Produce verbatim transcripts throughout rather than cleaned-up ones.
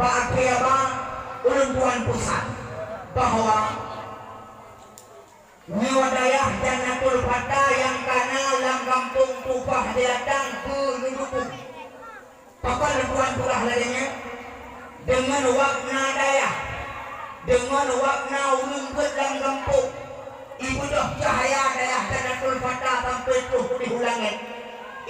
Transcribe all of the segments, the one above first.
Bak akhé ba, ulôn tuan peusan bahwa nyoe dayah Jannatul Fata nyang ka na lam gampông Tupah Jelatang beuneudukung. Pakon lôn tuan peugah lagée nyan? Deungon wab na dayah, deungon wab na ureuëng gét lam gampông, ibeudôh cahya dayah Jannatul Fata sampoe troh u langét.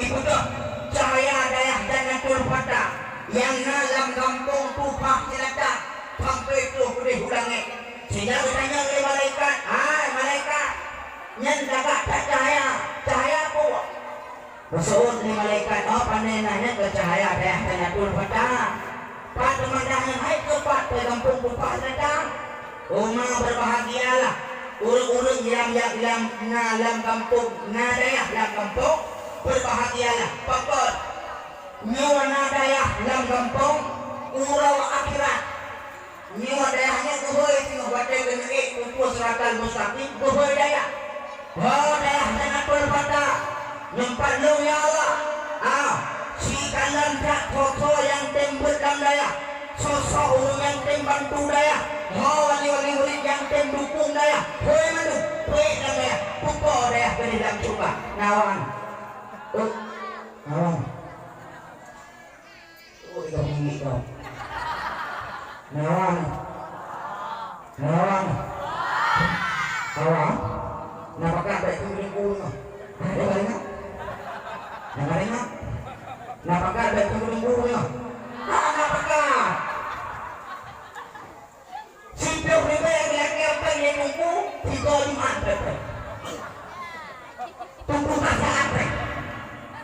Ibeudôh cahya dayah Jannatul Fata nyang na lam gampông Tupah Jelatang sampoe troh u langét. Sehingga geutanyong lé malaikat, "Hai malaikat, nyan lagak that cahya, cahya peue?" Geuseuôt lé malaikat, "Oh, pane na nyan keuh cahya dayah Jannatul Fata." Pat teuma dayah nyan, hai keuh pat keu gampông Tupah Jelatang? Uma berbahagialah ureuëng-ureuëng nyang, nyang, nyang na lam gampông, na dayah lam gampông, berbahagialah. Pakon? Nyoe na dayah lam gampông, uroe akhirat. Nyoe dayah nyoe geuhôi singoh watée geuneuk ék u siratal mustaqim, geuhôi dayah. Ho dayah Jannatul Fata, nyoe pat lôn ya Allah. Ah, sikalon that soe-soe nyang tem beuet lam dayah, soe-soe ureuëng nyang tem bantu dayah, ho wali-wali murit nyang tem dukung dayah, hôi mandum, peuék lam dayah, pupo dayah keudeh lam syeuruga. Nawan. Oh, nawan. Oh, ikau tinggi kau. Nawan. Nawan. Kawan. Na pakat baik tu dengku nyoh. Ada kali nak? Na kali nak? Na pakat baik tu dengku nyoh. Ah, na pakat. Siplôh ribée geulakée péng lé teungku, sigoe Jumat péng. Teungku ka saát péng.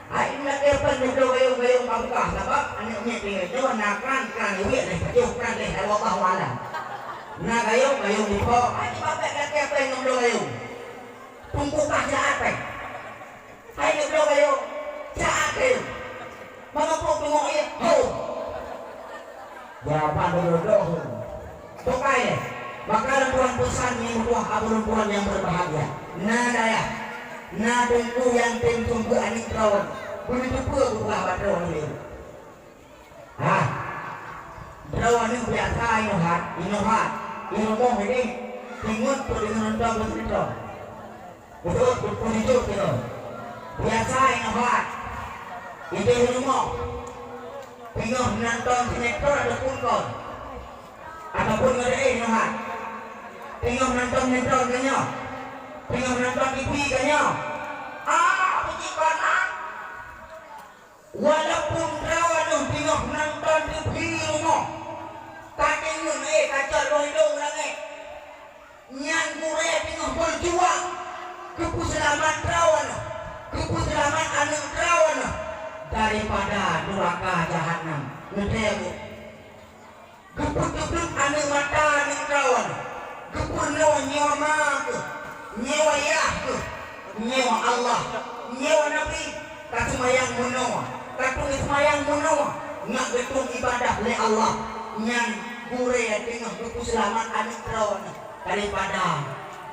Hai, geulakée péng neubloe gayong-gayong bangka, sabab aneuk miet nyoe na kran, kran iwet lé pajoh, kran lé, wallahu a'lam. Na gayong, gayong dipo. Hai, babah geulakée péng neubloe gayong. Teungku ka saát péng. Hai neubloe gayong, cak até. Mangat peue teungoh ié, ho! Jawaban beudôh-dôh. Pokai lé, maka lôn tuan peusan nyang meutuah abo lôn tuan nyang berbahagia. Na dayah, na teungku nyang tem sumbeue aneuk droe, beuneuteupeu geupeugah bak droe lé. Hah! Droeneuh biasa inoe hat, inoe hat, i rumoh ideh, teungeut peudeungoe nonton sinetron. Beutôi, beutôi jujur keunoe. Biasa inoe hat, ideh i rumoh, teungoh nonton sinetron ataupun kon, ataupun ngon ideh inoe hat, teungoh nonton sinetron keu nyoe, teungoh nonton T V keu nyoe. Ah, puji Tuhan, ah! Walaupun droeneuh teungoh nonton T V rumoh, ka deungon, eh, ka cot lôn idong langét, nyan gurée teungoh beujuang geupeuseulamat droeneuh, geupeuseulamat aneuk droeneuh daripada nuraka jahanam. Neutrée bu. Geupeuteupeuet aneuk mata aneuk droeneuh, geupeurunoe nyoe ma keuh, nyoe yah keuh, nyoe Allah, nyoe Nabi, ka seumayang meunoe, ka tueng seumayang meunoe, ngat geutueng ibadah lé Allah, nyan gurée teungoh geupeuseulamat aneuk droeneuh daripada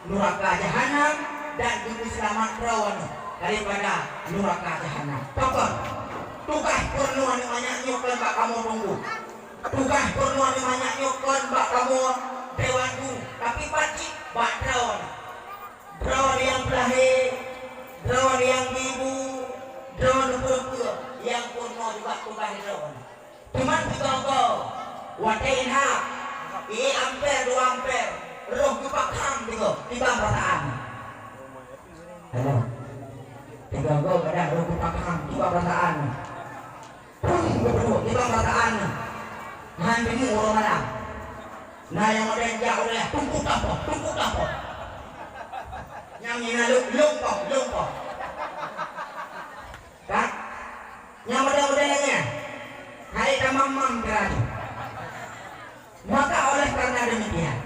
nuraka jahanam dan geupeuseulamat droeneuh daripada nuraka jahanam. Pakon? Tugaih peurunoe aneuk manyak nyoe kon bak kamoe teungku. Tugaih peurunoe aneuk manyak nyoe kon bak kamoe dewan guru, tapi pat cit bak droeneuh. Droeneuh nyang peulahé, droeneuh nyang ibu, droeneuh peue-peue nyang peurunoe juga tugaih droeneuh. Teuma sigoe-goe watée ilham, ié amper dua amper, roh geupakham sigoe, tiba perasaan. Halo. Sigoe-goe kadang roh geupakham, tiba perasaan. Pun geupeudong, tiba perasaan. Han teungoh uroe malam. Na nyang model jak ulée, tungku tapoh, tungku tapoh. Nyang mina lông, lông poh, lông poh. Ka? Nyang model-model nyan, hai tamam-mam keu laju. Maka oleh karena demikian,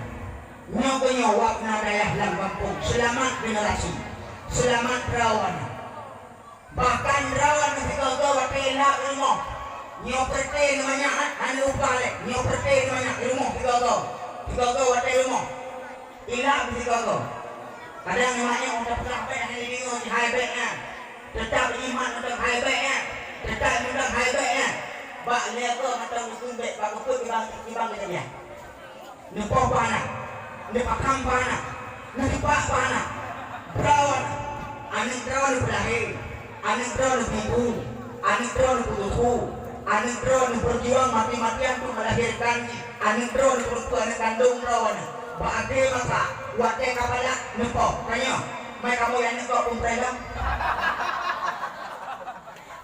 nyoe keuh nyoe wab na dayah lam gampông, seulamat generasi, seulamat droeneuh. Bahkan droeneuh sigoe-goe watée ilham i rumoh, nyoe peureuté neumanyak, hana lupa lé, nyoe peureuté neumanyak i rumoh sigoe-goe, sigoe-goe watée i rumoh. Ilham sigoe-goe. Kadang nyoe manyang meuteuplah bék hana jideungoe hai bék nyan. Teutap iman mantong hai bék nyan. Teutap mantong hai bék nyan. Bak lhèe goe mantong geuseumbek bak geupeuet kibang, kibang kejadian. Neupoh bak aneuk, neupakam bak aneuk, neuteupak bak aneuk. Droeneuh, aneuk droeneuh peulahé, aneuk droeneuh peuibu, aneuk droeneuh peutuhu, aneuk droeneuh peujuang mati-matian untuk melahirkan jih, aneuk droeneuh peurumpok aneuk kandong droeneuh. Bak akhé masa, watèe ka balak, neupoh. Tanyoe, mai kamoe aneuk kok peumprai lom.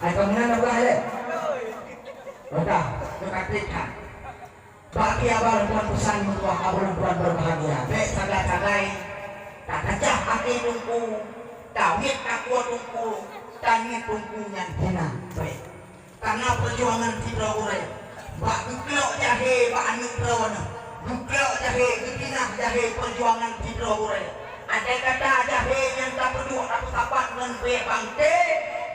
Ai kamoe na peugah lé. Oke, neukatik that. Bak akhé haba lôn tuan peusan meutuah, haba lôn tuan berbahagia. Bèk sagai-sagai takacah até teungku, tawiet takue teungku, tangiet teungku nyang hina. Bèk. Karena perjuangan sidroe gurèe bak geuklok jahé bak aneuk droeneuh, geuklok jahé geutinah jahé perjuangan sidroe gurèe. Andai kata jahé nyang tapeuduek tapeusapat ngon bèe bangté,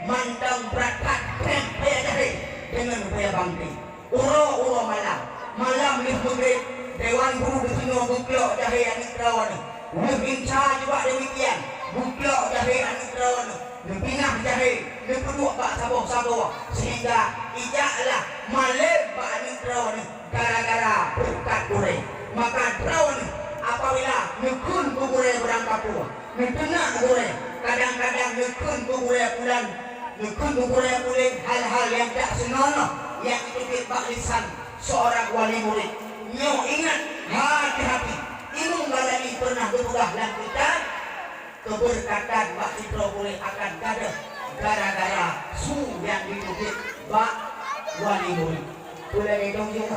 mantong brat that trép bèe jahé deungon bèe bangté. Uroe-uroe malam, malam lheueh meugreb, dewan guru disinoe geuklok jahé aneuk droeneuh. Lheueh insya juga demikian, geuklok jahé aneuk droeneuh, neupinah jahé, neupeuduek bak saboh sagoe, sehingga ijaklah malém bak aneuk droeneuh gara-gara beureukat gurèe. Maka droeneuh apabila neukheun keu gurèe barangkapeue, neuteunak gurèe, kadang-kadang neukheun keu gurèe pulan, neukheun keu gurèe puléng hal-hal nyang tak seunonoh nyang jiteubiet bak lisan seorang wali murid. Nyoe ingat, hati-hati! Imum Ghazali pernah geupeugah lam kitab, keubeureukadan bak sidroe gurèe akan gadôh gara-gara su nyang jiteubiet bak wali murid. Peue lagèe dong jeuet nyoe?